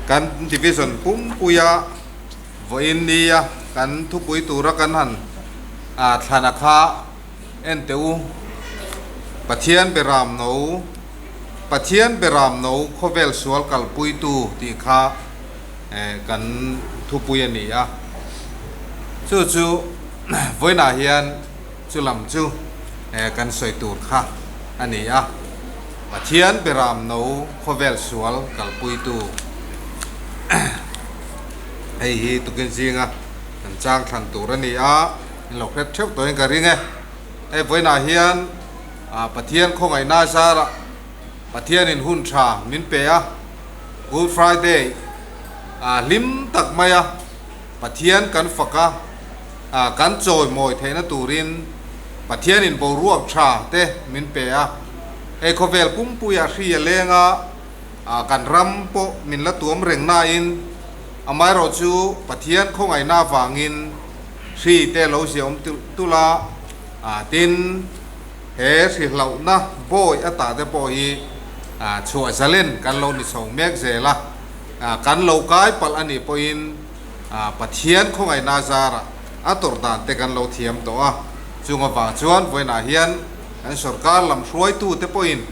Kan division pumpuia vawiin nia kan thupui tura kan han thlan a kha en teh u. Pathian Beram No, Pathian Beram No khawvel sual kalpuitu tih kha kan thupui a ni a. Chu chu vawiinah hian chu lam chu kan sawi tur kha a ni a. Pathian Beram No khawvel sual kalpuitu hei hi tukin zinga kan chang thlan tur a ni a. In lo hret theuh tawhin ka ring e. Hei vawiinah hian Pathian khawngaihna zarah Pathianin hun tha min pe a, Good Friday hlim tak maia Pathian kan fak a, kan chawimawi theihna turin Pathianin boruak tha te min pe a. Hei khawvel pumpuiah hri a leng a, kan ram pawh min la tuam reng nain amaherawhchu Pathian khawngaihna avangin Hri te lo ziah awm tulh tulh a, tin he hri hlauhna bawi a tah te pawh hi chhuah zalen kan lo ni chho mek zel a, kan lo kai palh a nih pawhin Pathian khawngaihna zarah a tawrh dan te kan lo thiam tawh a, chung avang chuan vawiinah hian kan sorkar lam hruaitu te pawhin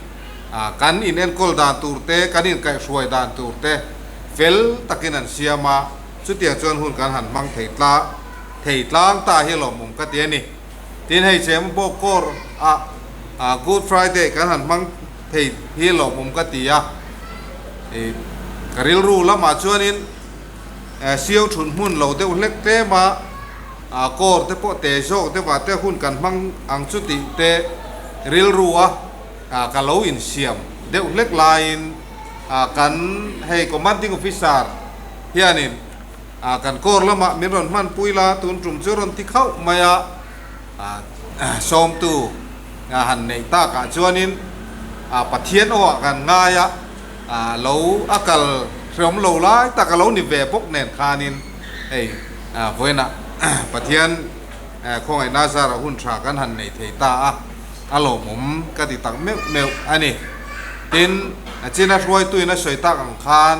kan inenkawl dan tur te, kan inkaihhruai dan tur te fel takin an siam a. Chutiang chuan hun kan han hmang thei tla thei tlang ta hi lawmawm ka ti a ni. Tin hei chem bawk kawr a Good Friday kan han hmang thei hi lawmawm ka ti a. I ka rilru lamah chuanin sio thun hmun lo deuh hlek tlem a, kawr te pawh te zawk deuhah te hun kan hmang ang chu tih te rilru a ka lo insiam deuh hlek laiin kan hei commanding officer hianin kan kawr lamah min rawn hmanpui la, tun tum chu rawn ti khauh mai a, sawmtu han neih takah chuanin Pathian awah kan ngai a, lo a kal hreawm lo lai tak a lo ni ve bawk nen khanin hei vawiinah Pathian khawngaihna zarah hun tha kan han nei thei ta a, a lawmawm ka ti tak meuh meuh a ni. Tin, China hruaituin a sawi tak ang khan,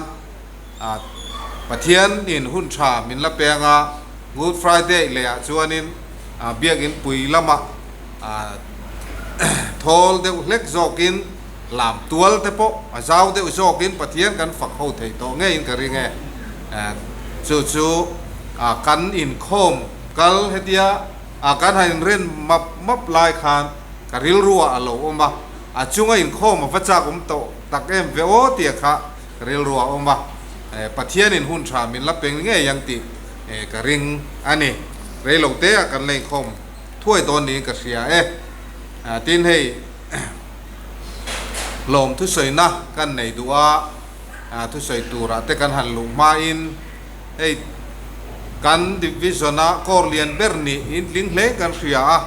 Pathian in hun tha min la peng a, Good Friday leh ah chuanin biakin pui lamah thawl deuh hlek zawkin lam tual te pawh a zau deuh zawkin Pathian kan fak ho thei tawh ngeiin ka ring e. Chu chu kan inkhawm kal hetia kan han inren map map lai khan ka rilruah a lo awm a, a chunga inkhawm a va chak awm tawh tak em ve aw tia kha Rilru a awm a, Pathianin hun tha min la peng ngei ang tih ka ring a ni. Reilo te ah kan la inkhawm thuai dawn niin ka hria e. Tin hei hlawm thusawina kan nei duh a, thusawi turah te kan han luh hmain hei kan division a kawr lian ber nih in tling hle kan hria a,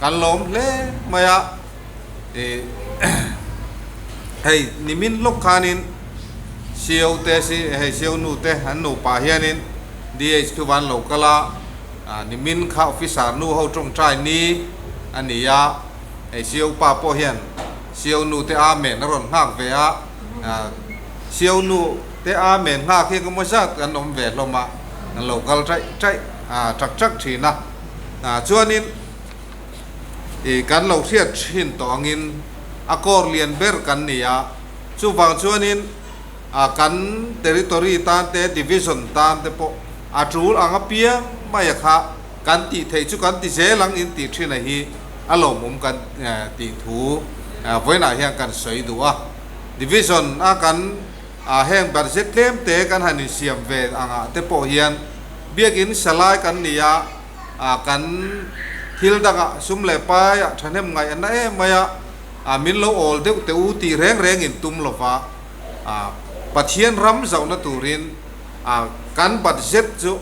kan lawm hle mai a. Hei nimin lawk khanin CO te si hei CO nu te an nupa hianin DHQ van lo kal a, nimin kha officer nu ho tawngtai ni a ni a, hei CO pa pawh hian CO nu te amen a rawn nghak ve a, CO nu te amen nghak hi engemaw zat an awm ve hlawm a, an lo kal taih taih tak tak thin a, chuanin. I kan lo hriat thin tawh angin a kawr lian ber kan ni a, chuvang chuanin a kan territory tan te division tan te pawh a tul ang apiang mai a kha kan tih theih chu kan ti zel ang in tih thin a hi a lawmawm kan tih thu vawiinah hian kan sawi duh a. Division a kan heng budget tlem te kan han insiam ve angah te pawh hian biakin salai kan ni a, Ah kan thil dangah sum leh paiah thahnem ngaih a na em mai a, ah min lo awl deuh teh u tih reng reng in tum lova, ah Pathian ram zauhna turin ah kan budget chu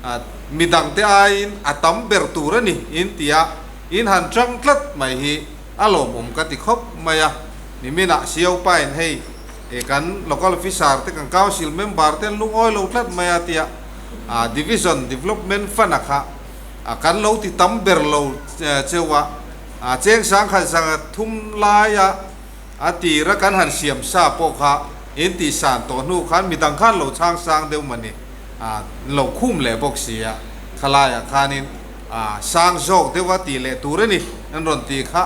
ah midangte aiin a tam ber tur a ni in ti a, in han chang tlat mai hi a lawmawm ka ti khawp mai a, niminah Siopain hei eh kan local officer te kan council member te an lungawi lo tlat mai a tia. Division Development Fund a kha kan lo ti tam ber lo cheu a, cheng sangkhat zanga thum laia a tira kan han siam sa pawh kha In tih san tawh hnu khan midang khan lo chhang sang deuh mah ni, an lo khum leh bawk si a, khalaiah khanin sang zawk deuh a tih leh tur a ni an rawn ti kha.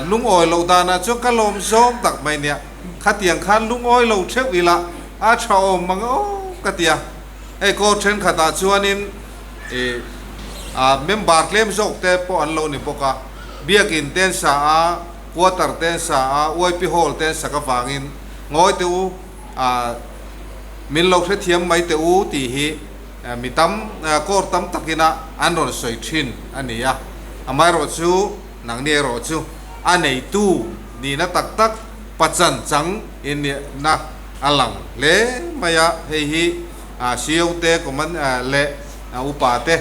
Lungawi loh danah chuan ka lawm zawng tak mai nia, khatiang khan lungawi lo theuh ila a tha awm mang aw ka ti a. Hei court thenkhatah chuanin ih member tlem zawk te pawh an lo ni bawk a, biakin te an sa a, quarter te an sa a, YP hall te an sak avangin ngawi teh u, min lo hrethiam mai teh u tih hi mi tam court tam takina an rawn sawi thin a ni a. Amaherawhchu nangni erawh chu a neitu nihna tak tak pachan chang in nihna a lang hle mai a, hei hi CO te command leh upa te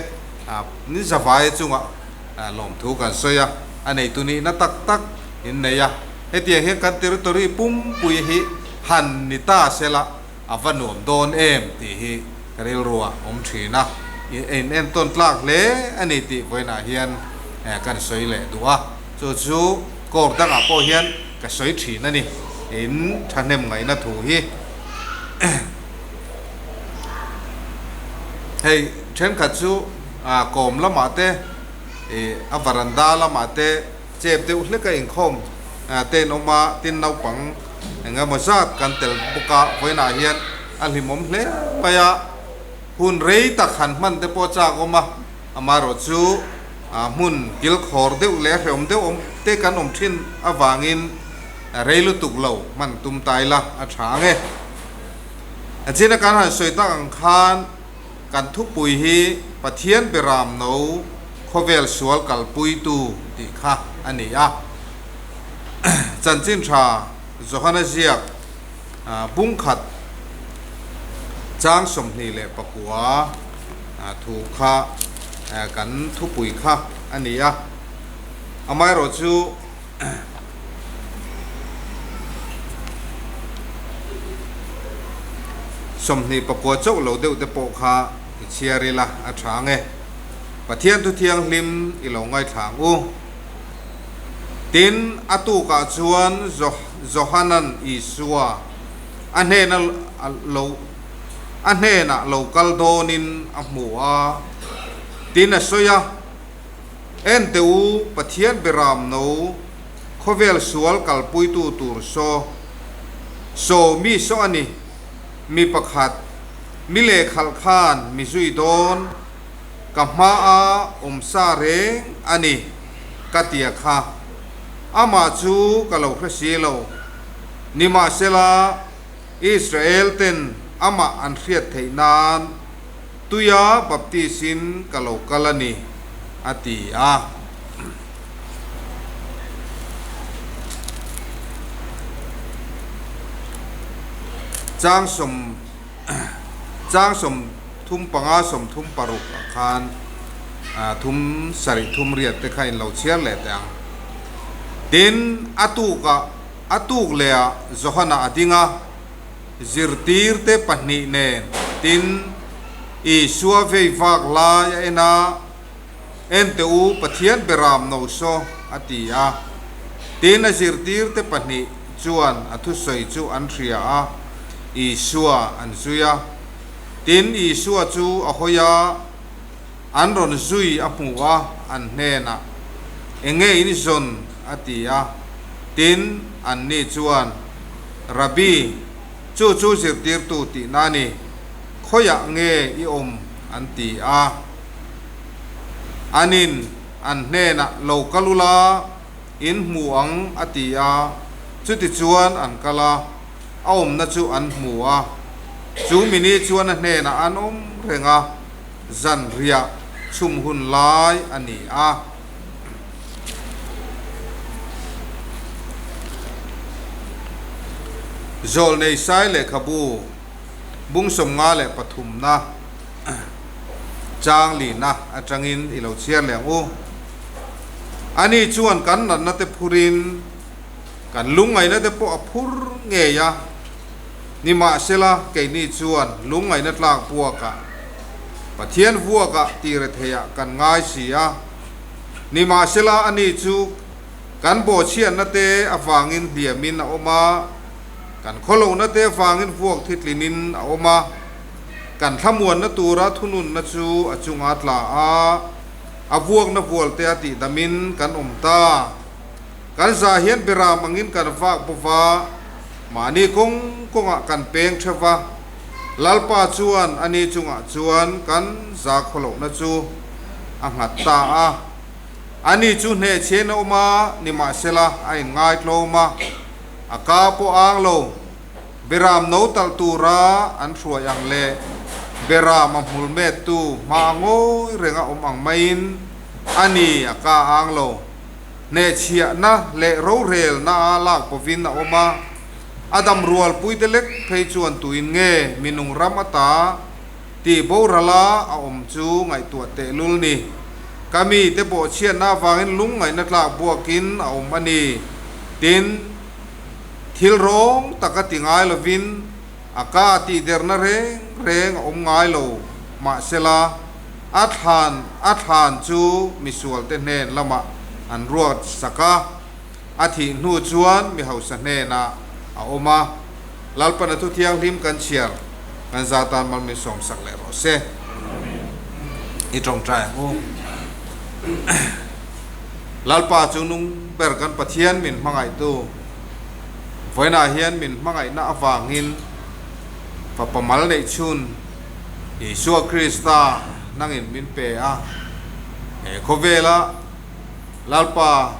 ni zavai chunga lawmthu kan sawi a, a neitu nihna tak tak in nei a, hetiang hian kan territory pumpui hi han ni ta sela a va nuam dawn em tih hi ka rilru ah awm thin a, in entawn tlak hle a ni tih vawiinah hian kan sawi leh duh a, chu chu court dangah pawh hian ka sawi thin a ni, in thahnem ngaihna thu hi. Hei thenkhat chu kawm lamah te ih a varanda lamah te chep deuh hlek a inkhawm te an awm a, tin naupang eng emaw zat kan tel bawk a, vawiinah hian a hlimawm hle mai a, hun rei tak han hman te pawh a chak awm a, amaherawhchu hmun kilkhawr deuh leh hrehawm deuh awm te kan awm thin avangin rei lutuk lo hman tum ta ila a tha ang e. A china kan han sawi tak ang khan kan thupui hi Pathian Beram No Khawvel Sual Kalpuitu tih kha a ni a. Chanchin tha Johana ziak bungkhat chang 29 thu kha kan thupui kha a ni a. Amaherawhchu 29 chauh lo deuh te pawh kha i chhiar ila a tha ang e. Pathian thu thianghlim i lo ngaithla ang u. Tin, a tukah chuan Johanan Isua a hnena lo a hnenah lo kal dawnin a hmu a, tin a sawi a. En teh u, Pathian Beram no, khawvel sual kalpuitu tur saw, saw mi saw a ni, mi pakhat, mi lehkhalh khan mi zui dawn, ka hmaa awm sa reng a ni, ka tia kha. Amah chu ka lo hre si lo. Nimahsela, Israel ten amah an hriat theih nan tuia baptis-in ka lo kal a ni, a ti a. Chang sawm chang 35 36 ah khan thum sarih thum riat te kha in lo chhiar leh teh ang. Tin, a tukah a tuk leh ah Johana a ding a. Zirtirte pahnih nen tin Isua vei vak lai a en a, Ente u, Pathian Beram no saw, a ti a. Tin a zirtirte pahnih chuan a thusawi chu an hria a, Isua an zui a. Tin Isua chu a hawi a, an rawn zui a hmu a, an hnenah, Enge in zawn? a ti a. Tin, anni chuan, Rabbi, chu chu zirtirtu tihna a ni, khawiah nge i awm? an ti a. Anin an hnenah, Lo kal ula, in hmu ang, a ti a. Chutichuan an kal a, a awmna chu an hmu a. Chu mini chuan a hnenah an awm reng a, zanriah chhum hun lai a ni a. Zawlnei Sai lehkhabu bung 53 na chang lina atangin i lo chhiar leh ang u. Ani chuan kan natna te phurin kan lungngaihna te pawh a phur ngei a, nimahsela keini chuan lungngaihna tlak buakah Pathian vuakah tih retheiah kan ngai si a. Nimahsela ani chu kan bawhchhiatna te avangin hliamin a awm a, Kan khawlohna te avangin vuak thi tlinin a awm a, kan thlamuanna tura thununna chu a chunga tla a, a vuakna vualte a tihdamin kan awm ta. Kan zah hian beram angin kan vak bawk va, mahni kawng kawngah kan peng theuh va, Lalpa chuan ani chungah chuan kan za khawlohna chu a nghat ta a. Ani chu hnehchhiain a awm a, nimahsela a inngaitlawm a, a ka pawh ang lo. Beram no talh tura an hruai ang leh beram a hmul mettu hma ngawi renga awm ang maiin ani a ka ang lo. Hnehchhiahna leh rorelna a lak bawvin a awm a, a dam rualpuite lek phei chuan tuin nge minung ram ata tih borala a awm chu ngaihtuah tehlul ni. Ka mite bawhchhiatna avangin lungngaihna tlak buakin a awm a ni. Tin, thil rawng taka ti ngai lovin a ka tihderna reng reng a awm ngai lo. Mahsela, a thlan a thlan chu misualte hnen lamah an ruat sak a, a thih hnu chuan mi hausa hnenah a awm a. Lalpana thu thianghlim kan chhiar kan za tan mal min sawm sak leh rawh se. I tawngtai ang u. Lalpa chu nung ber kan Pathian min hmangaihtu vawiinah hian min hmangaihna avangin Fapa mal neih chhun Isua Krista nangin min pe a. He khawvela Lalpa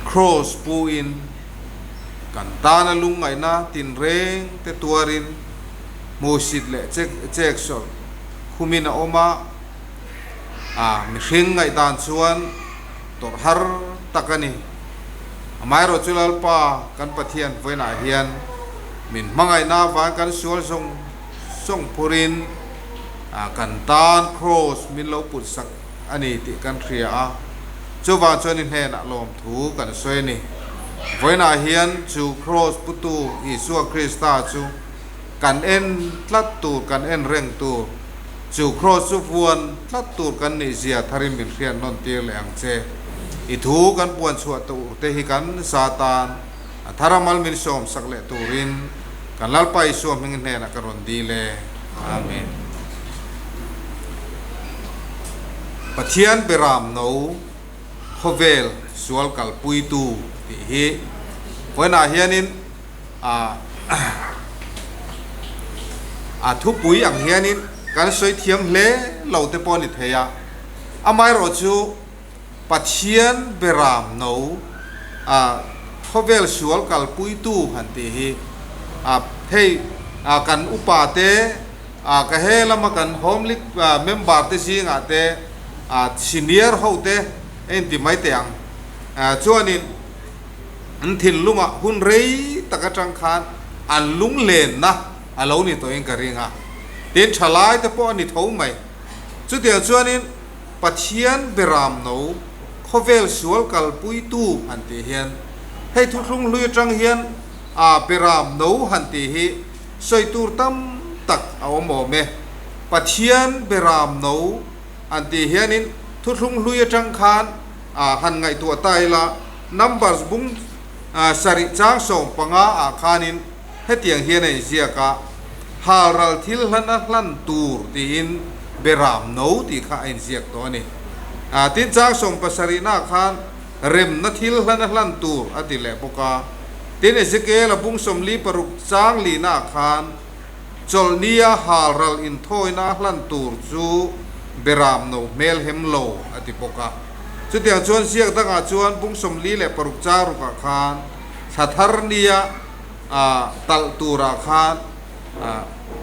Kraws puin kan tana lungngaihna tinreng te tuarin hmuhsit leh chek sawrh khumin a awm a, a mihring ngaihdan chuan tawrh har tak a ni. Amaherawhchu Lalpa kan Pathian vawiinah hian min hmangaihna avang kan sual zawng zawng phurin kan tan Kraws min lo put sak a ni tih kan hria a, chuvang chuan i hnenah lawmthu kan sawi a ni. Vawiinah hian chu Kraws putu Isua Krista chu kan en tlat tur, kan en reng tur, chu Kraws chu vuan tlat tur kan nih zia tharin min hriat nawn tir leh ang che. I thu kan puan chhuah tur te hi kan za tan a thar amal min sawm sak leh turin kan Lalpa Isua hming hnenah ka rawn dil e. Amen. Pathian beram no khawvel sual kalpuitu tih hi vawiinah hianin a a thupui ang hianin kan sawi thiam hle lo te pawh a ni thei a, amaherawh chu Pathian beram no a khawvel sual kalpuitu han tih hi a hei a kan upa te a ka he lama kan home league member te zingah te a senior ho te a inti mai teh ang chuanin an thinlungah hun rei tak atang khan an lunglenna a lo ni tawhin ka ring a, tin thalai te pawh a ni tho mai. Chutiang chuanin Pathian beram no khawvel sual kalpuitu han tih hian hei thuthlung hlui atang hian a beram no han tih hi sawi tur tam tak a awm awm e. Pathian beram no an tih hianin thuthlung hlui atang khan a han ngaihtuah ta ila Numbers bung sarih chang 15 ah khanin hetiang hian a inziak a, Halral thil hlan a hlan tur tiin Beram no tih kha a inziak tawh a ni. Tin, chang 70 ah khan Remna thil hlan a hlan tur a ti leh bawk a. Tin, Ezekiel a bung 46 chang lina ah khan Chawlhnia halral inthawina a hlan tur chu Beram no hmel hem lo a ti bawk a. Chutiang chuan ziak dangah chuan bung 46 chang rukah khan thla thar nia a talh turah khan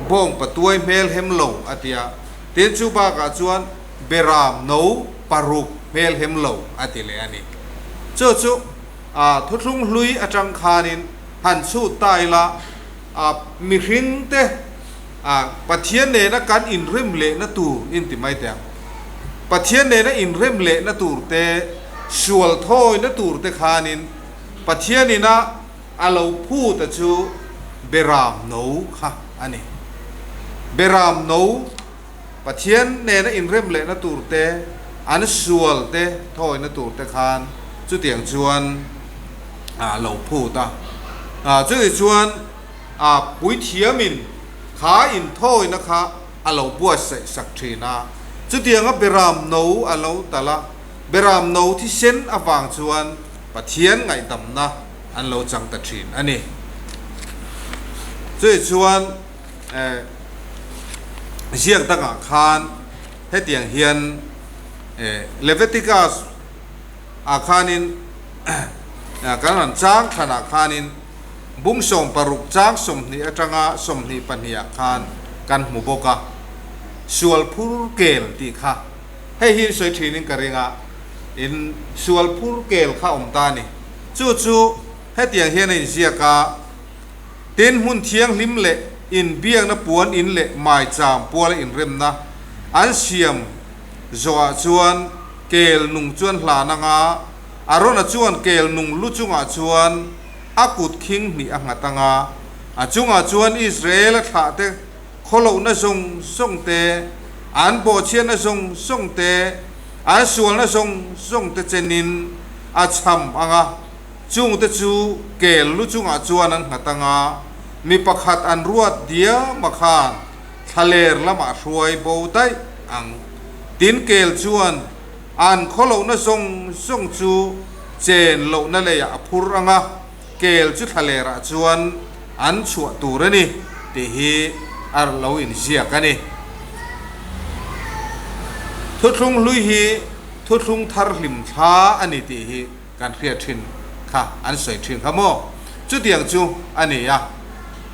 bawng patuai hmel hem lo a ti a, tin chu bakah chuan beram no paruk hmel hem lo a ti leh a ni. Chu chu thuthlung hlui atang khanin han chhut ta ila mihring te Pathian nena kan inrem lehna tur in ti mai teh ang. Pathian nena inrem lehna tur te, sual thawina tur te khanin Pathianina A lo phut a chu Beram no kha a ni. Beram no Pathian nena inrem lehna tur te, an sual te thawina tur te khan chutiang chuan a lo phut a. Chutih chuan puithiamin kha inthawina kha a lo buatsaih sak thin a. Chutianga beram no a lo talh a, beram no thisen avang chuan Pathian ngaihdamna an lo chang ta thin a ni. Chutih chuan ziak dangah khan hetiang hian Leviticus ah khanin kan rawn chang thlanah khanin bung 60 chang 20 atanga 22 ah khan kan hmu bawk a, sual phur kel tih kha hei hi sawi thinin ka ring a, in sual phur kel kha awm ta a ni. Chu chu hetiang hian a inziak a, Tin hmun thianghlim leh inbiakna puan in leh maicham puala inremna an siam zawhah chuan kel nung chuan hlan anga, Arona chuan kel nung lu chungah chuan a kut khing hnih a nghat anga, a chungah chuan Israela thlahte khawlohna zawng zawng te, an bawhchhiatna zawng zawng te, an sualna zawng zawng te chenin a cham anga, chungte chu kel lu chungah chuan an nghat anga, mi pakhat an ruat diam a khan thlaler lamah hruai bo daih ang. Tin kel chuan an khawlohna zawng zawng chu chen lohna leiah a phur ang a, kel chu thlalerah chuan an chhuah tur a ni tih hi a lo inziak a ni. Thuthlung hlui hi thuthlung thar hlim thla a ni tih hi kan hriat thin kha an sawi thin kha maw? Chutiang chu a ni a.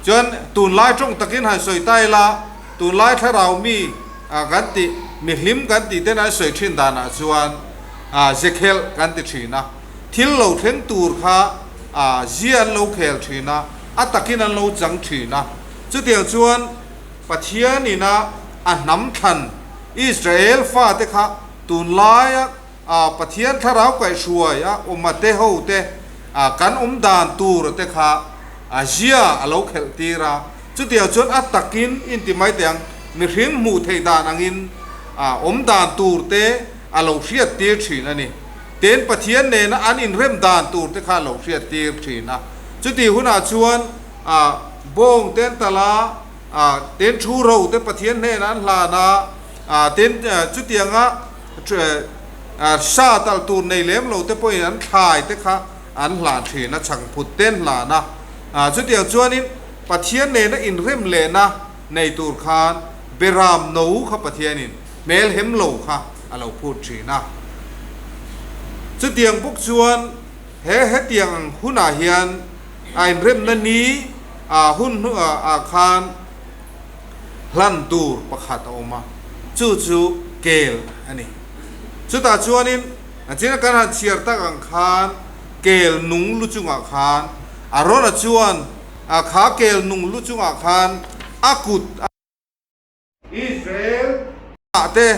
Chuan tunlai tawng takin han sawi ta ila, tunlai thlarau mi kan tih, mi hlim kan tih ten an sawi thin danah chuan zekhelh kan ti thin a. Thil lo thleng tur kha zia an lo khel thin a, a takin an lo chang thin a. Chutiang chuan Pathian ina a hnam thlan Israel fate kha tunlaia A Pathian thlarau kaihhruai a awm a te ho te a kan awm dan tur a te kha a zia a lo khelh tir a, chutiang chuan a takin inti mai teh ang, mihring hmuh theih dan angin a awm dan tur te a lo hriat tir thin a ni. Tin, Pathian nena an inrem dan tur te kha a lo hriat tir thin a, chutih hunah chuan a bawng ten tal a, a tin thu ro te Pathian hnenah an hlan a, a tin chutianga Sa talh tur nei lem lo te pawhin an thlai te kha an hlan thin a, chhangphut te an hlan a. Chutiang chuanin Pathian nena inrem lehna nei tur khan Beram no kha Pathianin hmel hem lo kha a lo phut thin a. Chutiang bawk chuan he hetiang ang hunah hian a inremna ni hun hnuah khan, hlan tur pakhat a awm a, chu chu kel a ni. Chutah chuanin a china kan han chhiar tak ang khan kel nung lu chungah khan Arona chuan a kha kel nung lu chungah khan a kut a. Israel ah te,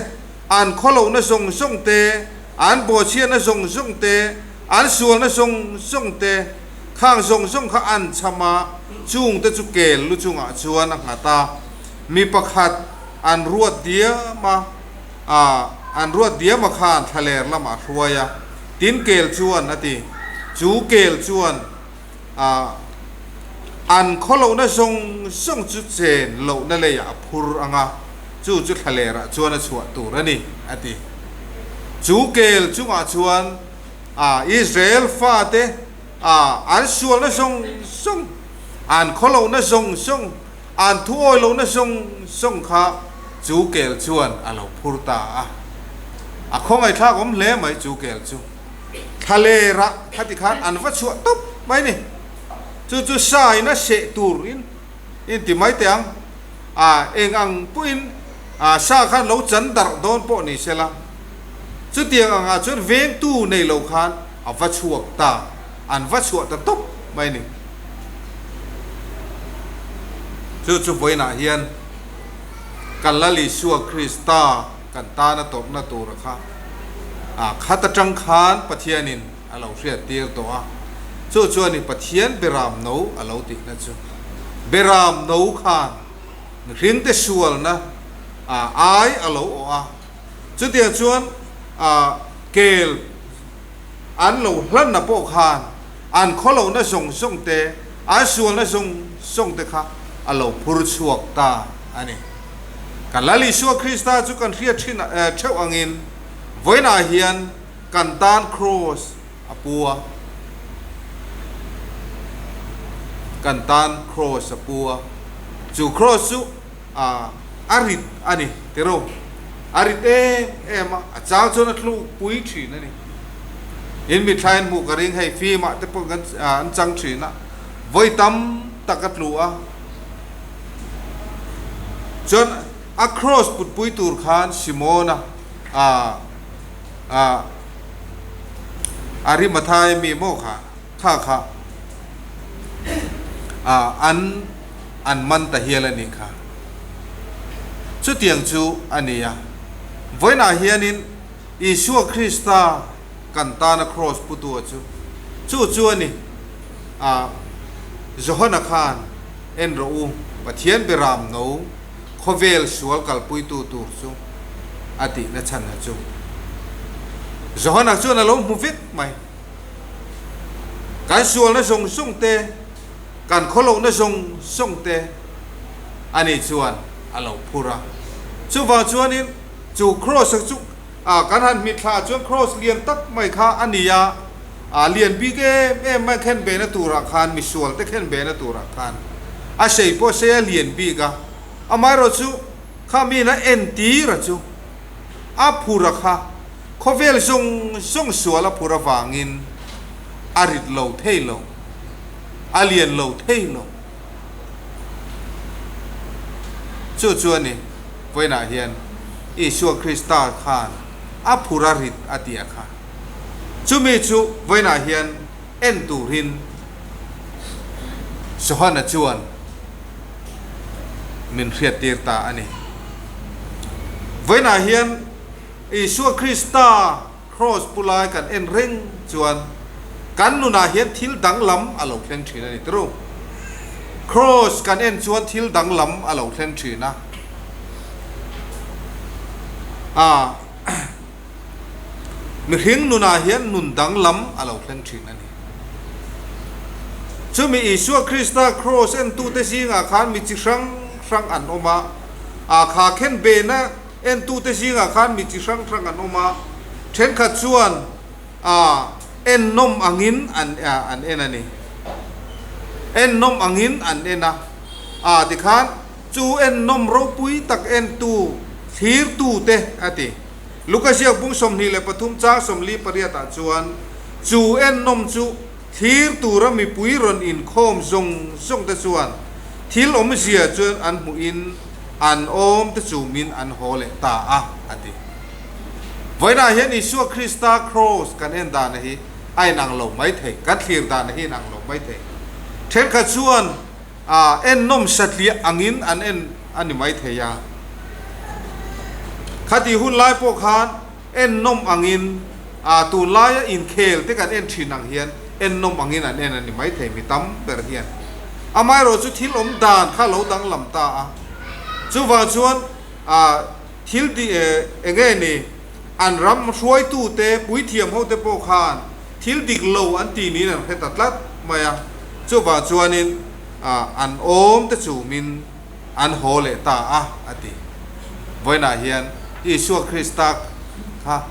an khawlohna zawng zawng te, an bawhchhiatna zawng zawng te, an sualna zawng zawng te, khang zawng zawng kha an cham a, chungte chu kel lu chungah chuan a nghat a, mi pakhat an ruat diam a, a an ruat diam a khan thlaler lamah a hruai a, tin kel chuan a ti, chu kel chuan. A an khawlohna zawng zawng chu chen lohna leiah a phur ang a, chu chu thlalerah chuan a chhuah tur a ni, a ti. Chu kel chungah chuan a Israel fate a an sualna zawng zawng, an khawlohna zawng zawng, an thuawi lohna zawng zawng kha chu kel chuan a lo phur ta a. A khawngaihthlak awm hle mai chu kel chu. Thlalerah khati khan an va chhuah tawp mai ni. Chu chu sa in a seh tur in in ti mai teh ang. A eng ang pawhin a sa khan lo chan darh dawn pawh ni sela. Chutiang angah chuan vengtu nei lo khan a va chhuak ta, an va chhuah ta tawp mai ni. Chu chu vawiinah hian kan Lal Isua Krista kan tana tawrhna tura kha a khat atang khan Pathianin a lo hriat tir tawh a, chu chuanin Pathian Beram no a lo tihna chu Beram no khan mihringte sualna a ai a lo awh a, chutiang chuan a kel an lo hlanna pawh khan an khawlohna zawng zawng te. An sualna zawng zawng te kha a lo phur chhuak ta a ni. Kan Lal Isua Krista chu kan hriat thin theuh angin vawiinah hian kan tan Kraws a pu a, kan tan Kraws a pu a, chu Kraws chu a a rit a ni tiraw, a rit em em a, a chang chuan a tluk pui thin a ni. In mitthla in hmuh ka ring hei film ah te pawh kan an chang thin a, vawi tam tak a tlu a, chuan a cross put pui tur khan Simona ah ah Arimathai mi maw kha kha kha ah an an man ta hial a nih kha. Chutiang chu a ni a, vawiinah hianin Isua Krista kan tana kraws putua chu chu chu a ni. A, Johana khan, En rawh u, Pathian Beram no khawvel sual kalpuitu tur chu a tihna chhanna chu. Johana chuan a lo hmu vek mai. Kan sualna zawng zawng te, kan khawlohna zawng zawng te ani chuan a lo phur a. Chuvang chuanin chu kraws chu kan han hmithla chuan kraws lian tak mai kha a ni a, a lian bik em em mai khen behna turah khan misual te khen behna turah khan a sei pawh sei a lian bik a, amaherawh chu kha miin a entir a chu a phur a kha khawvel zawng zawng sual a phur avangin a rit lo thei lo, a lian lo thei lo. Chu chu a ni, vawiinah hian Isua Krista khan a phur a rit a tih a kha. Chumi chu vawiinah hian en turin Johana chuan min hriattir ta a ni. Vawiinah hian Isua Krista Kraws pu lai kan en reng chuan kan nunah hian thil danglam a lo thleng thin a ni tru. Kraws kan en chuan thil danglam a lo thleng thin a. A mihring nunah hian nun danglam a lo thleng thin a ni. Chumi Isua Krista kraws entute zingah khan mi chi hrang hrang an awm a, a kha khen behna Entute zingah khan mi chi hrang hrang an awm a, thenkhat chuan a ennawm angin an an en a ni. Ennawm angin an en a, a tikhan chu ennawm ropui tak entu thlirtute a ti. Luka ziak bung 23 chang 48 ah chuan chu ennawm chu thlir tura mipui rawn inkhawm zawng zawng te chuan thil awmzia chuan an hmuhin an awm te chu min an haw leh ta a, a ti. Vawiinah hian Isua Krista kraws kan en dana hi a inang lo mai thei, kan thlir dana hi inang lo mai thei. Thenkhat chuan en nawm satliah angin an en a ni mai thei a. Khatih hun lai pawh khan en nawm angin tunlaia inkhel te kan en thin ang hian en nawm angin an en a ni mai thei mi tam ber hian. Amaherawh chu thil awm dan kha lo danglam ta a, chuvang chuan thil tih eng nge ni an ram hruaitute puithiam ho te pawh khan thil dik lo an tih niin an hre ta tlat mai a, chuvang chuanin an awm te chumin an haw leh ta a, a ti. Vawiinah hian Isua Krista kha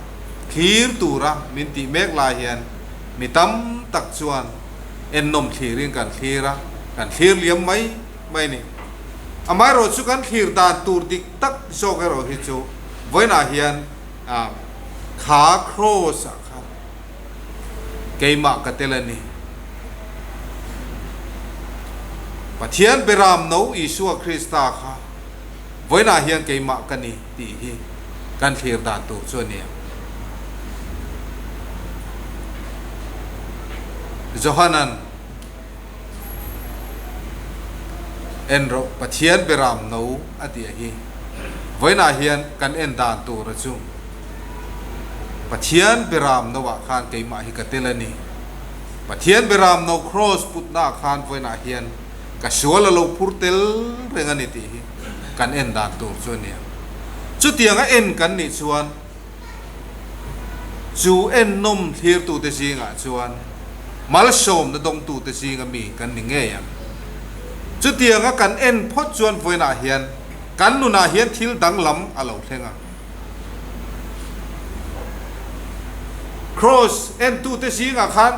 thlir tura min tih mek lai hian mi tam tak chuan ennawm thlirin kan thlir a, kan thlir liam mai mai ni. Amaherawh chu kan thlir dan tur dik tak zawk erawh hi chu vawiinah hian kha kraws ah khan keimah ka tel a ni. Pathian Beram no Isua Krista kha vawiinah hian keimah ka ni tih hi kan thlir dan tur chu a ni ang. Johanan En rawh Pathian Beram no a tih a hi vawiinah hian kan en dan tur a chu Pathian Beram no ah khan keimah hi ka tel a ni. Pathian Beram no kraws putna ah khan vawiinah hian ka sual a lo phur tel reng a ni tih hi kan en dan tur chu a nia. Chutianga en kan nih chuan chu ennawm thlirtute zingah chuan. Malsawmna dawngtute zinga mi kan ni ngei ang. Chutianga kan en phawt chuan vawiinah hian kan nunah hian thil danglam a lo thleng a. Kraws entute zingah khan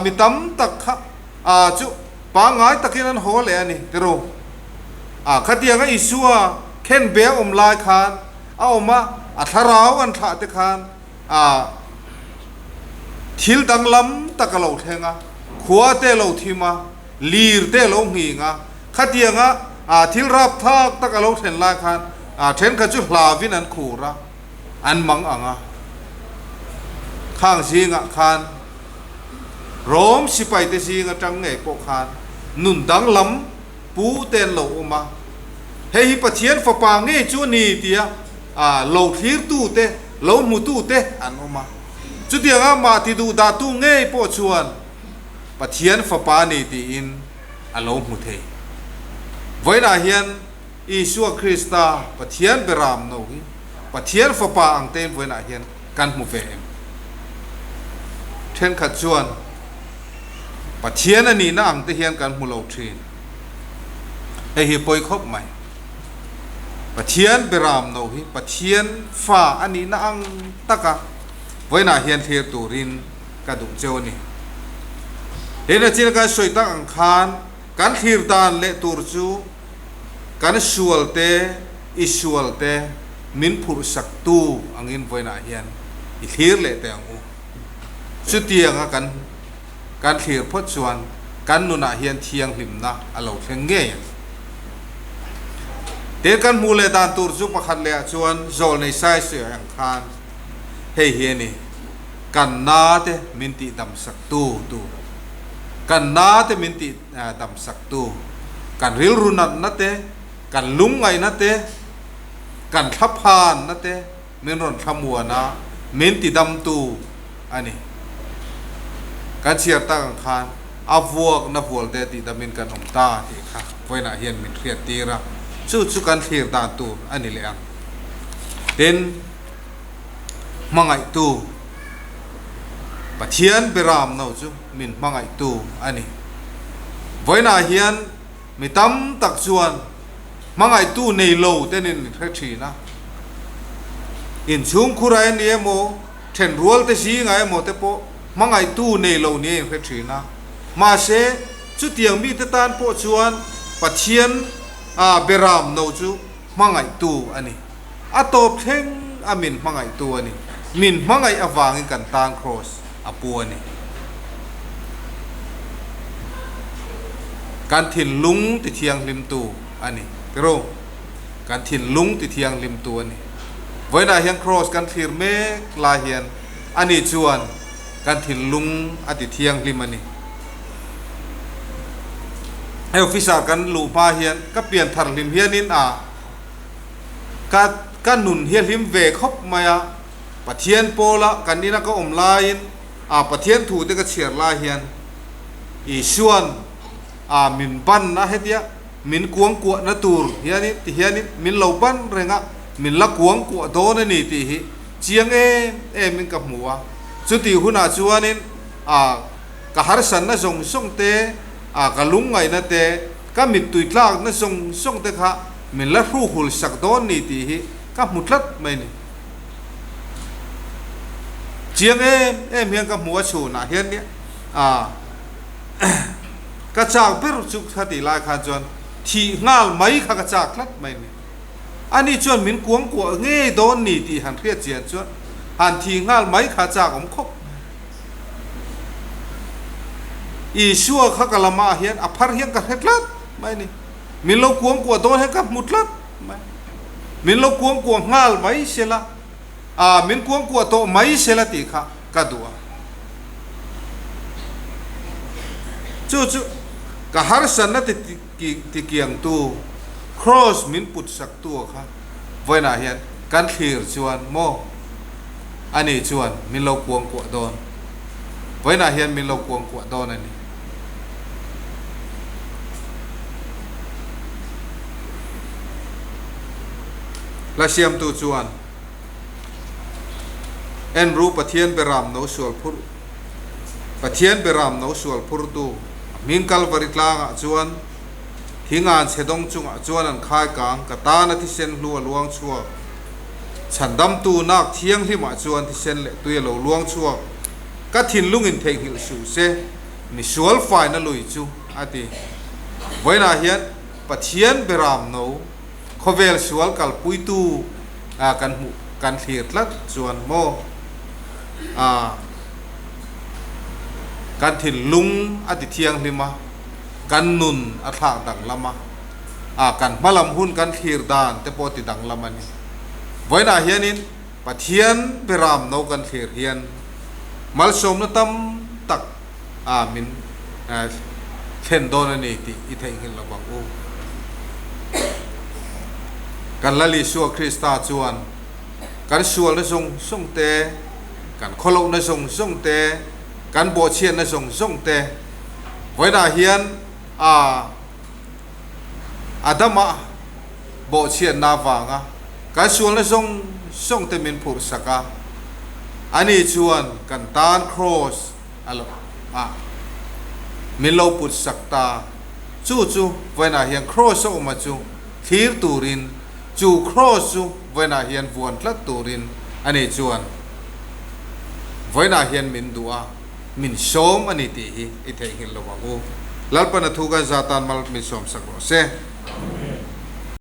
mi tam tak kha chu pangngai takin an haw leh a ni tiraw? Khatianga Isua khenbe a awm lai khan a awm a, a thlarau an thlah te khan a thil danglam tak a lo thleng a, khua te a lo thim a, lir te a lo nghing a, khatianga thil rapthlak tak a lo thlen lai khan thenkhat chu hlavin an khur a, an mang ang a. Khang zingah khan Rom sipai te zing atang ngei pawh khan nun danglam pu te an lo awm a, hei hi Pathian fapa ngei chu a ni tia lo thlirtu te, lo hmutu te an awm a. Chutianga mah ti duh dahtu ngei pawh chuan Pathian fapa a ni tiin a lo hmu thei. Vawiinah hian Isua Krista Pathian beram no hi Pathian fapa ang tein vawiinah hian kan hmu ve em? Thenkhat chuan Pathian a nihna ang te hian kan hmu lo thin. Hei hi pawi khawp mai. Pathian beram no hi Pathian fa a nihna ang taka vawiinah hian thlir turin ka duh cheu a ni. He nachina kan sawi tak ang khan kan thlir dan leh tur chu kan sual te, i sual te min phurh sak tu angin vawiinah hian i thlir leh teh ang u. Chutianga kan kan thlir phawt chuan kan nunah hian thianghlimna a lo thleng ngei a ni. Tin, kan hmuh leh dan tur chu pakhat lehah chuan zawlnei saisuih ang khan hei hi a ni, Kan na te min tih dam sak tu tu, kan na te min tih dam sak tu, kan rilru natna te, kan lungngaihna te, kan thlaphanna te, Min rawn thlamuan a, min tidamtu a ni. Kan chhiar tak ang khan a vuakna vualte tihdamin kan awm ta tih kha vawiinah hian min hriattir a, chu chu kan thlir dan tur a ni leh ang. Tin, hmangaihtu, Pathian beram no chu min hmangaihtu a ni. Vawiinah hian mi tam tak chuan Hmangaihtu nei lo ten in hre thin a, inchhungkhur a ni emaw, thenrual te zingah emaw te pawh hmangaihtu nei lo nia in hre thin a. Mahse, chutiang mite tan pawh chuan Pathian a beram no chu hmangaihtu a ni. A tawp thleng a min hmangaihtu a ni. Min hmangaih avangin kan tan kraws a pu a ni. Kan thinlung ti thianghlimtu a ni. Tiraw? Kan thinlung ti thianghlimtu a ni. Vawiinah hian kraws kan thlir mek lai hian ani chuan kan thinlung a ti thianghlim a ni. Hei officer kan luh hma hian ka pian thar hlim hianin a ka ka nun hi a hlim ve khawp mai a, Pathian pawla kan ina ka awm laiin a Pathian thu te ka chhiar lai hian Isuan a min ban a hetia min kuang kuahna tur hianin ti hianin min lo ban reng a, min la kuang kuah dawn a ni tih hi chiang em em in ka hmu a, chutih hunah chuanin a ka harsanna zawng zawng te a ka lungngaihna te ka mittui tlakna zawng zawng te kha min la hruhul sak dawn ni tih hi ka hmu tlat mai ni. Chiang em em hian ka hmu a chhunah hian nia ah ka chak ber chu kha tih lai khan chuan thih nghal mai kha ka chak tlat mai ni. Ani chuan min kuang kuah ngei dawn ni tih han hriat chian chuan han thih nghal mai kha chak awm khawp mai. Isua kha ka lamah hian a phar hian ka hre tlat mai ni. Min lo kuang kuah dawn hian ka hmu tlat mai. Min lo kuang kuah nghal mai sela, aa min kuang kuah tawh mai sela tih kha ka duh a. Chu chu ka harsatna ti ti kiangtu Kraws min put saktu a kha vawiinah hian kan thlir chuan maw ani chuan min lo kuang kuah dawn. Vawiinah hian min lo kuang kuah dawn a ni. Hla siamtu chuan, En ru Pathian beram no sual phurh Pathian Beram no sual phurtu a hming Kalvari tlangah chuan thingan chhe dawng chungah chuan an khai kang ka tana thisen hlu a luang chhuak. Chhandamtu nak thianghlimah chuan thisen leh tui a lo luang chhuak. Ka thinlungin theihnghilh suh se, mi sual faina lui chu, a ti. Vawiinah hian Pathian Beram no khawvel sual kalpuitu kan hmuh kan thlir tlat chuan maw kan thinlung a ti thianghlim a, kan nun a thlak danglam a, kan hmalam hun kan thlir dan te pawh a ti danglam a ni. Vawiinah hianin Pathian Beram no kan thlir hian malsawmna tam tak a min thlen dawn a ni tih i theihnghilh lo vang u. Kan Lal Isua Krista chuan kan sualna zawng zawng te, kan khawlohna zawng zawng te, kan bawhchhiatna zawng zawng te vawiinah hian a Adama bawhchhiatna avanga kan sualna zawng zawng te min phurhsak a, ani chuan kan tan kraws a lo a min lo put sak ta. Chu chu vawiinah hian kraws a awm a chu thlir turin, chu kraws chu vawiinah hian vuan tlat turin ani chuan vawiinah hian min duh a, min sawm a ni tih hi i theihnghilh lo ang u. Lalpana thu kan za tan mal min sawm sak rawh se.